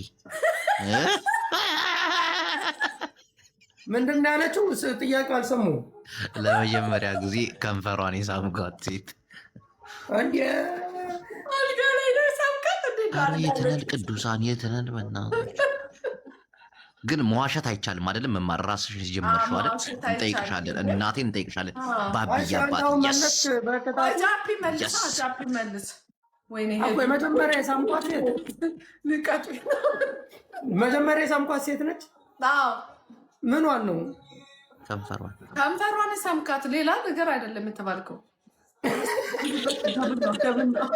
ምንድን ነው ያለችው? ጥያቄው አልሰማሁም። ለመጀመሪያ ጊዜ ከንፈሯን የሳምኳት ሴት። እንዴ አልጋ ላይ ነው የሳምካት? እንዴት ነው ኧረ አልጋ ላይ? የትነን ቅዱሳን የትነን በእናታችሁ። ግን መዋሸት አይቻልም አይደለም? መማር ራስሽ ጀመርሽው አይደል? መዋሸት አይቻልም። እንጠይቅሻለን፣ እናቴን እንጠይቅሻለን። ባብዬ እሺ አንተ አባት አሁን yes መለስክ ቆይ በቅጣቱ። ጃፒ መልስ፣ Yes. ጃፒ መልስ። ወይኔ እኮ የመጀመሪያ የሳምኳት ሴት ንቀቱ። መጀመሪያ የሳምኳት ሴት ነች። አዎ ምኗን ነው? ከንፈሯን ከንፈሯን የሳምካት ሌላ ነገር አይደለም የተባልከው።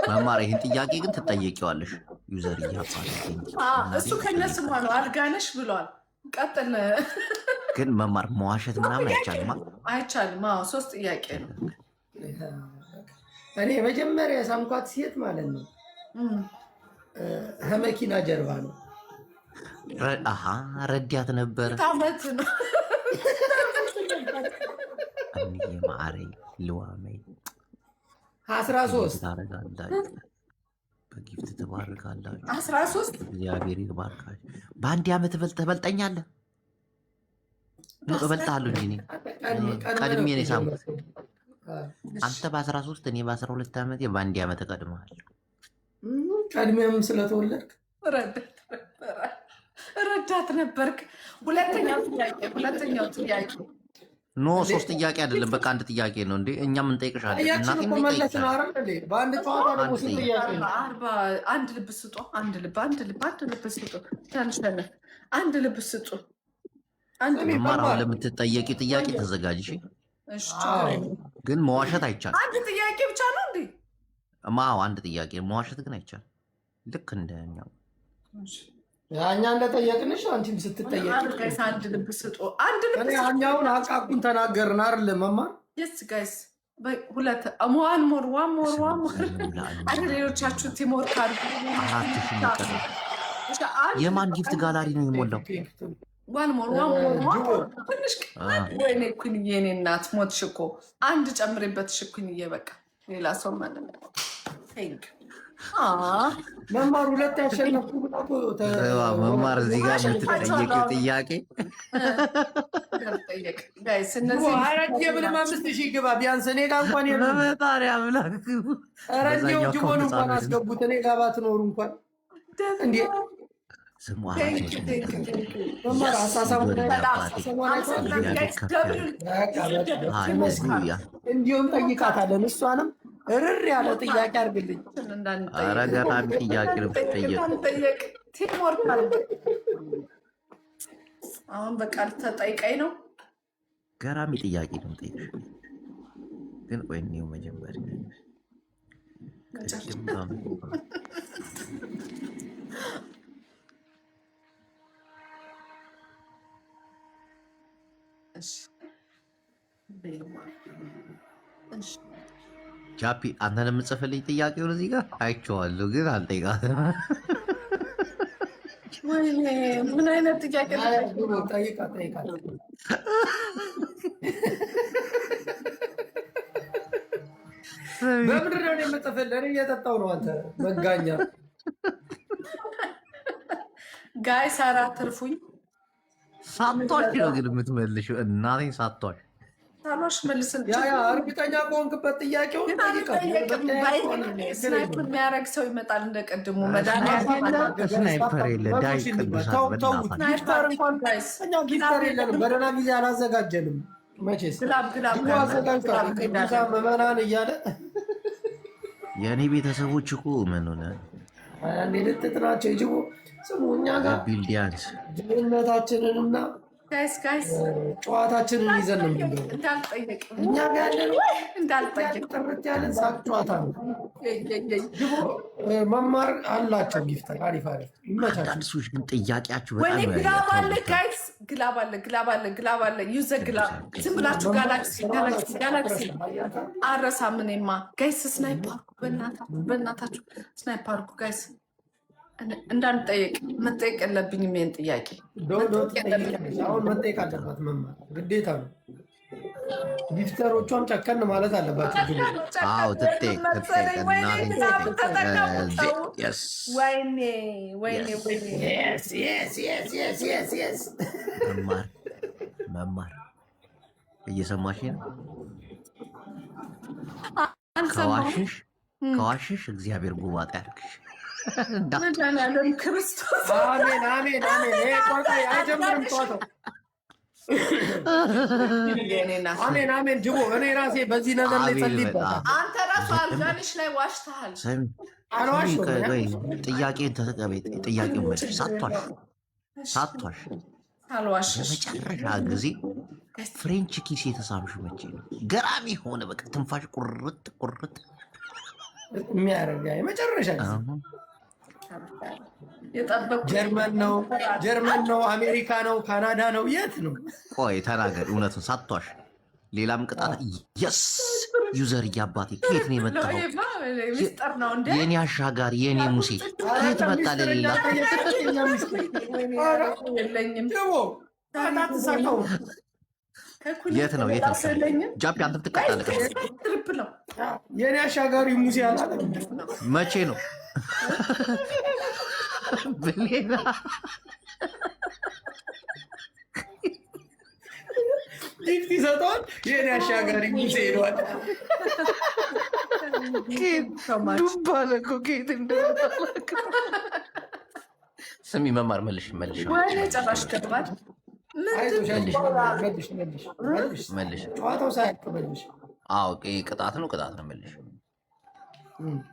መማር ይህን ጥያቄ ግን ትጠየቂዋለሽ። user እያባል እሱ ከነስሟ ነው አልጋነሽ ብሏል። ቀጥል። ግን መማር መዋሸት ምናምን አይቻልም። አይቻልም። አዎ ሶስት ጥያቄ ነው። እኔ መጀመሪያ የሳምኳት ሴት ማለት ነው ከመኪና ጀርባ ነው። አሀ ረዳት ነበር። ስንት ዓመት ነው? እንዬ ማዕረይ ልዋመይ 13 ታረጋላችሁ፣ በ gift ትባርካላችሁ። 13 እግዚአብሔር ይባርካችሁ። በአንድ ዓመት ትበልጠኛለህ። እበልጥሃለሁ እንጂ እኔ ቀድሜ ነው የሳምኩት። አንተ በ13 እኔ በ12 ዓመቴ በአንድ ዓመት እቀድምሃለሁ። ቀድሜም ስለተወለድክ ረዳት ነበርክ። ሁለተኛው ጥያቄ ሁለተኛው ጥያቄ no ሶስት ጥያቄ አይደለም፣ በቃ አንድ ጥያቄ ነው እንዴ። እኛም እንጠይቅሻለን። ጥያቄሽን እናቴም እኮ መለስን እንጠይቅሻለን። አይደል እንዴ? በአንድ ጨዋታ ደግሞ አንድ ስንት ጥያቄ ነው? 40 አንድ ልብ ስጡ። አንድ ልብ አንድ ልብ አንድ ልብ ስጡ። ታንሸነፍ አንድ ልብ ስጡ። አንድ ልብ መማር አሁን ለምትጠየቂው ጥያቄ ተዘጋጅ። እሺ? እሺ፣ ችግር የለም። ግን መዋሸት አይቻልም። አንድ ጥያቄ ብቻ ነው እንዴ? ማው አንድ ጥያቄ መዋሸት ግን አይቻልም። ልክ እንደኛው እኛ እንደጠየቅንሽ አንቺም ስትጠየቂ guys አንድ ልብ ስጡ። አንድ ልብ እኔ ስጡ። እኛውን አቃቁን ተናገርን አይደል መማር? yes guys ሁለት one more one more one more። አይ ሌሎቻችሁ teamwork አድርጉ። 4000 ነው የቀረው። የማን gift gallery ነው የሞላው? one more one more one more ትንሽ ወይኔ ኩንዬ፣ የኔ እናት ሞትሽ እኮ አንድ ጨምሬበት እሺ ኩንዬ፣ በቃ ሌላ ሰው ማለት ነው። thank መማር ሁለት ያሸነፍኩ ብላ እኮ መማር እዚህ ጋር የምትጠየቂው ጥያቄ ጠየቅ guys፣ እነዚህ ኧረ ምንም 5000 ግባ ቢያንስ እኔ ጋር እንኳን የሉም። በፈጣሪ አምላክ ኧረ እንዲያው በዛኛው ጅቦን እንኳን account አስገቡት እኔ ጋር ባትኖሩ እንኳን እንዴ ስሙ መማር አሳሳሙን ሃሌሉያ። እንዲሁም ጠይቃታለን። እሷንም እርር ያለ ጥያቄ አድርግልኝ። ኧረ ገራሚ ጥያቄ ነው የምትጠየቀው። እንዳንጠየቅ teamwork አድርጉ። አሁን በቃ ልተጠይቀኝ ነው። ገራሚ ጥያቄ ነው የምጠይቅሽ። ግን ቆይ እንየው መጀመሪያ ቅድም እሺ እሺ ጃፒ አንተን የምጽፍልኝ ጥያቄውን እዚህ ጋር አይቼዋለሁ፣ ግን አልጠይቃትም። ወይኔ ምን አይነት ጥያቄ ነው? ጠይቃት ጠይቃት። በምንድን ነው የምጽፍልህ? እኔ እየጠጣሁ ነው። አንተ መጋኛ። Guys ኧረ አትርፉኝ። ሳቷሽ ነው ግን የምትመልሺው። እናቴን ሳቷሽ። ሳሏሽ መልስን። Yeah, እርግጠኛ ከሆንክበት ጥያቄውን ግን ጠይቃት። አልጠየቅም። snipe የሚያደርግ ሰው ይመጣል እንደ ቅድሙ መድኃኒዓለም። Sniper የለ ዳይ ቅዱሳን በእናታችሁ። Gifter እንኳን Guys እኛ gifter የለንም። በደህና ጊዜ አላዘጋጀንም። መቼስ Glove, glove. ጅቦ አዘጋጅቷል። ቅዱሳን ምዕመናን እያለ። የእኔ ቤተሰቦች እኮ ምን ሆነ? አንዴ ልጥጥ ናቸው። የጅቦ ስሙ እኛ ጋር ቢልዲያንስ ድህነታችንንና Guys, guys. ጨዋታችንን ይዘን ነው የምንገባው። እንዳልጠየቅ። እኛ ጋር ያለነው እንዳልጠየቅ። ጥርት ያለን ሳቅ ጨዋታ ነው። ጅቦ መማር አላቸው። Gifter አሪፍ አሪፍ ይመቻቸው። አንዳንድ ሰዎች ግን ጥያቄያችሁ ወይኔ በጣም Glove አለ guys፣ glove አለ፣ glove አለ፣ glove አለ። Use the glove። ዝም ብላችሁ galaxy, galaxy, galaxy። አረሳም እኔማ። Guys, snipe አድርጉ፣ በእናታችሁ በእናታችሁ snipe አድርጉ guys። እንዳልጠየቅ፣ መጠየቅ የለብኝም ይሄን ጥያቄ። ዶ ትጠይቂያለሽ። አሁን መጠየቅ አለባት መማር ግዴታ ነው። Gifter ኦቿም ጨከን ማለት አለባቸው። ጅቦ አዎ ትጠይቅ ትጠይቅ። ወይኔ እናቴን Glove ተጠቀሙ። ትጠይቅ። Yes. ወይኔ ወይኔ ወይኔ። Yes. መማር መማር እየሰማሽ ነው? አልሰማሁም። ከዋሽሽ ከዋሽሽ እግዚአብሔር ጉባጤ ያድርግሽ። መድኃኒዓለም ክርስቶስ። አሜን አሜን አሜን። ይሄ ቆይ ቆይ አይጀምርም ጨዋታው። የኔ ናት። አሜን አሜን። ጅቦ እኔ ራሴ በዚህ ነገር ላይ አሜን። ጸልይበታል። በጣም። አንተ ራሱ አልጋንሽ ላይ ዋሽተሃል። ስሚ። አልዋሽም። ቆይ፣ ጥያቄን ተቀበይ። ጥያቄውን መልሽ። ሳቷሽ ሳቷሽ። አልዋሽሽ። ለመጨረሻ ጊዜ French kiss የተሳምሽው መቼ ነው? ገራሚ ሆነ በቃ ትንፋሽ ቁርጥ ቁርጥ የሚያደርግ የመጨረሻ ጊዜ። የጠበቅኩት ጀርመን ነው፣ ጀርመን ነው፣ አሜሪካ ነው፣ ካናዳ ነው፣ የት ነው? ቆይ ተናገር እውነቱን ሳቷሽ። ሌላም ቅጣት። Yes user እያባቴ ከየት ነው የመጣኸው? ይሄማ ሚስጥር ነው እንደ። የኔ አሻጋሪ የኔ ሙሴ ከየት መጣ? ለሌላ የለኝም። ጅቦ አትሳቀው። የት ነው የት ነው? የለኝም። ጃፒ አንተም ትቀጣለህ። Triple ነው። የኔ አሻጋሪ ሙሴ አላለም። መቼ ነው ብሌና? Gift ይሰጠዋል። የኔ አሻጋሪ ሙሴ ይለዋል። ዱብ አለ እኮ ከየት እንደመጣ አላውቅም። ስሚ መማር መልሽ መልሽ። ወይኔ ጭራሽ ከባድ። አይዞሽ አይዞሽ፣ መልሽ መልሽ መልሽ። መልሽ። ጨዋታው ሳያልቅ መልሽ። አዎ ቅጣት ነው ቅጣት ነው መልሽ።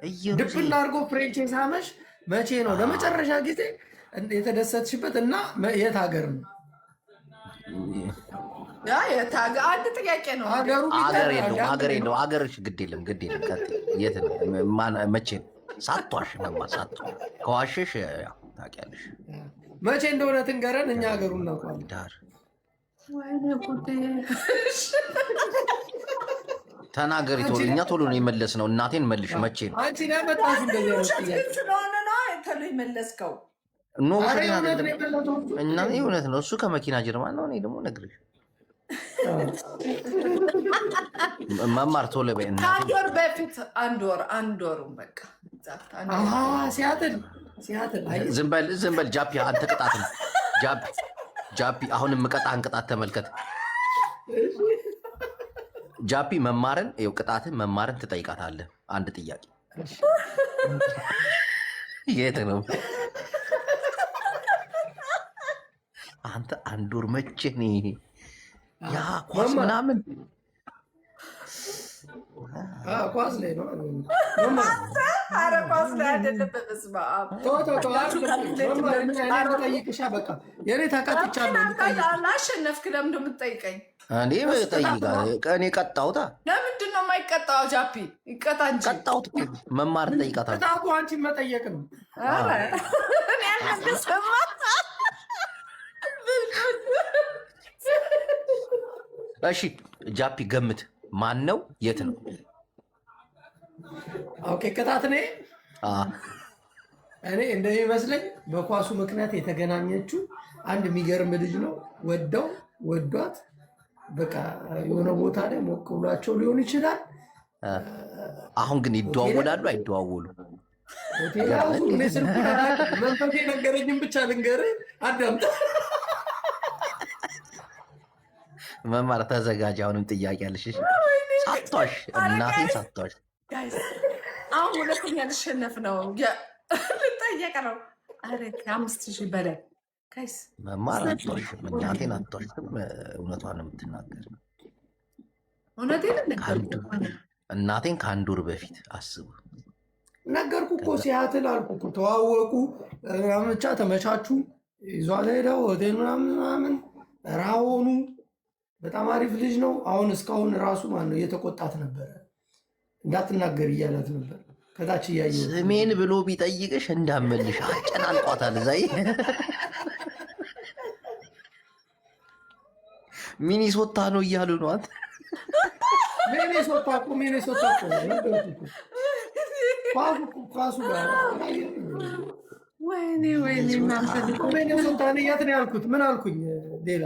ኢየሩሳሌም ድብና አድርጎ French የሳመሽ መቼ ነው ለመጨረሻ ጊዜ የተደሰትሽበት እና የት ሀገር ነው? ያ አንድ ጥያቄ ነው። ሀገሩ ሀገር የለውም ሀገር የለውም። ሀገርሽ ግድ የለም ግድ የለም። ቀጥይ። የት ነው መቼ ነው? ሳትዋሽ መማር ሳትዋሽ። ከዋሸሽ ያው ታውቂያለሽ። መቼ እንደሆነ ትንገረን፣ እኛ ሀገሩን እናውቀዋለን። ዳር ወይኔ ጉዴ። ተናገሪ ቶሎ። እኛ ቶሎ ነው የመለስ ነው። እናቴን መልሽ። መቼ ነው? አንቺ ነው ያመጣሽው እንደዚህ አይነት ውሸት ጥያቄ። ግን ስለሆነ ነው ቶሎ የመለስከው። No. ኧረ ውሸት የእውነት ነው አይደለም። የመለሰው። እና እውነት ነው። እሱ ከመኪና ጀርባ ነው። እኔ ደግሞ ነግሬሽ መማር ቶሎ በይ እናቴን። ከአንድ ወር በፊት፣ አንድ ወር፣ አንድ ወሩን በቃ exact አንድ ወር። አሃ ሲያትል ሲያትል። አይ ዝም በል ዝም በል ጃፒ፣ አንተ ቅጣት ነው ጃፒ። ጃፒ አሁን የምቀጣህን ቅጣት ተመልከት። ጃፒ መማርን ይኸው ቅጣትን መማርን ትጠይቃታለህ። አንድ ጥያቄ የት ነው አንተ? አንድ ወር መቼ ነው ይሄ? ያ ኳስ መማር ምናምን። አዎ፣ ኳስ ላይ ነው መማር። ኧረ ኳስ ላይ አይደለም። በስመ አብ። ተው ተው ተው፣ አይደለም መማር። እኔ ልጠይቅሻ በቃ የኔ ተቀጥቻለሁ። ልጠይቅ። አሸነፍክ። ለምንድን ነው የምትጠይቀኝ? እኔ ጠይቃ እኔ ቀጣሁታ። ለምንድን ነው የማይቀጣው? ጃፒ ይቀጣ እንጂ። ቀጣሁት እኮ መማርን ጠይቃታለሁ። ቅጣቱ አንቺን መጠየቅ ነው። ኧረ እኔ አልመለስም። እሺ ጃፒ ገምት፣ ማን ነው? የት ነው? Okay፣ ቅጣት እኔ እኔ እንደሚመስለኝ በኳሱ ምክንያት የተገናኘችው አንድ የሚገርም ልጅ ነው። ወደው ወዷት በቃ የሆነ ቦታ ላይ ሞቅ ብሏቸው ሊሆን ይችላል። አሁን ግን ይደዋወላሉ አይደዋወሉ? ሆቴል ራሱ እኔ ስልኩን አላውቅም። መንፈሴ ነገረኝም ብቻ ልንገርህ፣ አዳምጥ። መማር ተዘጋጅ። አሁንም ጥያቄ አለሽ። እሺ? ሳቷሽ፣ እናቴን ሳቷሽ። Guys፣ አሁን ሁለተኛ ልሸነፍ ነው፣ ልጠየቅ ነው። ኧረ ከ5,000 በላይ guys። መማር አትዋሽም፣ እናቴን አትዋሽም። እውነቷን ነው የምትናገር። እውነቴን እናቴን ከአንድ ወር በፊት አስቡ። ነገርኩ እኮ ሲያትል አልኩ እኮ ተዋወቁ ምናምን ብቻ ተመቻቹ። ይዟት ሄደው ሆቴል ምናምን ምናምን ራሆኑ በጣም አሪፍ ልጅ ነው። አሁን እስካሁን ራሱ ማነው ነው እየተቆጣት ነበረ፣ እንዳትናገር እያላት ነበር። ከታች እያየሁት ስሜን ብሎ ቢጠይቅሽ እንዳመልሽ አጨናንቋታል። እዛ ሚኒሶታ ነው እያሉ ነው። አንተ ሚኔሶታ እኮ ሚኔሶታ እኮ ነው ነገርኩህ እኮ። ኳሱ ጋር ወይኔ ወይኔ፣ እናንተ ሚኔሶታ እኔ የት ነው ያልኩት? ምን አልኩኝ? ሌላ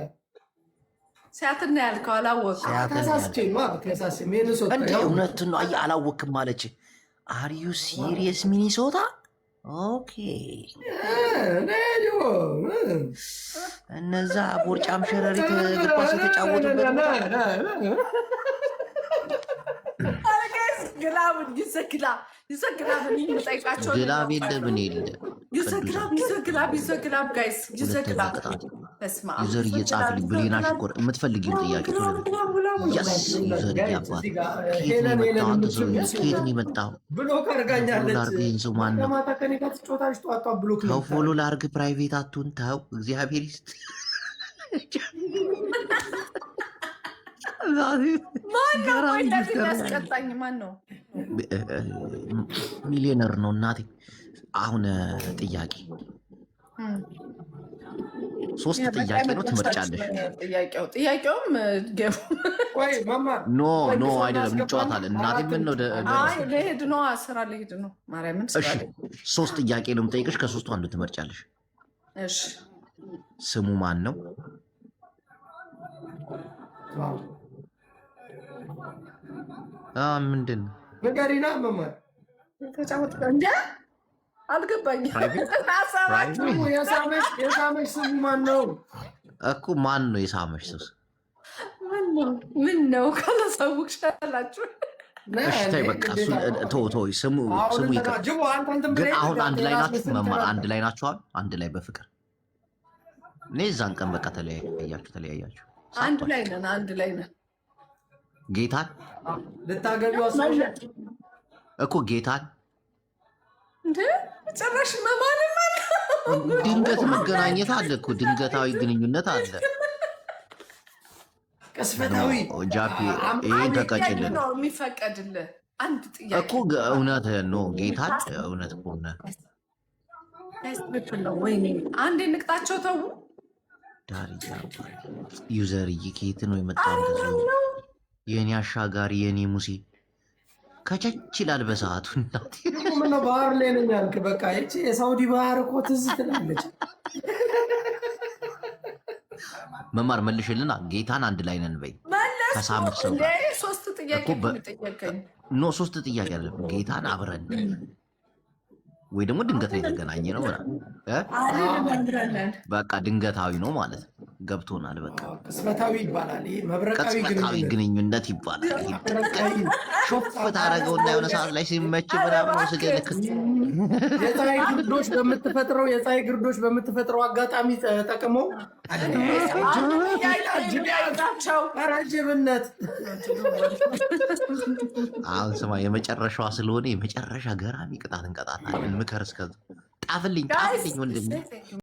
ሲያትል ነው ያልከው፣ አላወቅም። ተሳስቼ ነው ተሳስቼ ሚኔሶታ እንደ እውነትን ነው። አየህ አላወክም አለች። Are you serious? ሚኒሶታ okay። እነዛ ቦርጫም ሸረሪት እግር ኳስ የተጫወቱበት ቦታ። Glove use glove፣ use glove የምጠይቃቸው Glove የለ ምን የለ። Use glove፣ use glove፣ use glove guys፣ use ሁለተኛ glove። ቅጣት። በስመ አብ። User እየጻፍልኝ ብሌና ሽኮር የምትፈልጊውን ጥያቄ ቶሎ በል። Yes user እያባት ከየት ነው የመጣው? አንተ ሰውዬ ከየት ነው የመጣው? Block Follow አድርጋኛለች። ላርግ። ይህን ሰው ማን ነው? ማታ ከኔ ጋር ትጫወታለች፣ ጠዋት ጠዋት block ነው ተው follow ላርግ። Private አቱን ተው። እግዚአብሔር ይስጥ። ማን ነው ቆይ እንደዚህ የሚያስቀጣኝ ማን ነው? ሚሊዮነር ነው እናቴ። አሁን ጥያቄ ሶስት ጥያቄ ነው ትመርጫለሽ። ጥያቄው ጥያቄውም game ኡ ቆይ መማር No, no አይደለም፣ እንጫወታለን። እናቴ ምን ነው አይ ልሄድ ነው፣ ስራ ልሄድ ነው። ማርያምን ስራ እሺ ልሄድ። ሶስት ጥያቄ ነው የምጠይቅሽ። ከሶስቱ አንዱ ትመርጫለሽ። እሺ። ስሙ ማን ነው? Wow። ምንድን ነው? ንገሪና መማር። ተጫወት እንደ አልገባኝም። Private ሀሳባችሁ ስሙ የሳመሽ ስሙ ማን ነው? እኮ ማን ነው የሳመሽ ሰው? ምን ነው ምን ነው ካላሳውቅሽ አላችሁ። እሺ ተይ በቃ እሱን ተው ተው፣ ስሙ ስሙ ይቅር። ጅቦ አንተ እንትን ግን ብለህ አሁን አንድ ላይ የራስህ ናችሁ ስም መማር ትላለህ። አንድ ላይ ናችኋል? አንድ ላይ በፍቅር እኔ እዛን ቀን በቃ ተለያያችሁ ተለያያችሁ። አንድ ሳቷል ላይ ነን፣ አንድ ላይ ነን። ጌታን ልታገቢው አስበሻል? እኮ ጌታን እንደ ጭራሽ መማልም አለ። ድንገት መገናኘት አለ እኮ ድንገታዊ ግንኙነት አለ። ቅስፈታዊ ጃፒ ይህን አንድ ጥያቄ ተቀጭልን ነው የሚፈቀድልህ። አንድ ጥያቄ እኮ እውነትህን ነው ጌታን እውነት ከሆነ ትክክል ነው። ወይኔ አንዴ ንቅጣቸው ተዉ። ዳርያ user ዬ ከየት ነው የመጣው? እንደዚህ የእኔ አሻጋሪ የእኔ ሙሴ ከቸች ይላል በሰዓቱ እናቴ። ምነው ባህር ላይ ነኝ ያልክ? በቃ ይቺ የሳውዲ ባህር እኮ ትዝ ትላለች። መማር መልሽልና ጌታን አንድ ላይ ነን በይ። መለስኩ ከሳምንት ሰው እንዴ ጋር ሶስት ጥያቄ እኮ እኮ ነው የጠየቀኝ። No ሶስት ጥያቄ አይደለም። ጌታን አብረን ነን ወይ ደግሞ ድንገት ነው የተገናኘ ነው ምናምን እ? አልልም አብረን ነን። በቃ ድንገታዊ ነው ማለት ነው። ገብቶናል። በቃ ቅጽበታዊ ይባላል። ይሄ መብረቃዊ ቅጽበታዊ ግንኙነት ግንኙነት ይባላል። ይሄ መብረቃዊ ሾፍ ታደርገውና የሆነ ሰዓት ላይ ሲመች ምናምን ወስደህ ልክ የፀሐይ ግርዶሽ በምትፈጥረው የፀሐይ ግርዶሽ በምትፈጥረው አጋጣሚ ተጠቅመው አንድ ጥያቄ ልጠይቃቸው። ረጅብነት አሁን ስማ፣ የመጨረሻዋ ስለሆነ የመጨረሻ ገራሚ ቅጣት እንቀጣታለን። ምከር እስከዛ ጣፍልኝ፣ Guys ጣፍልኝ ወንድሜ።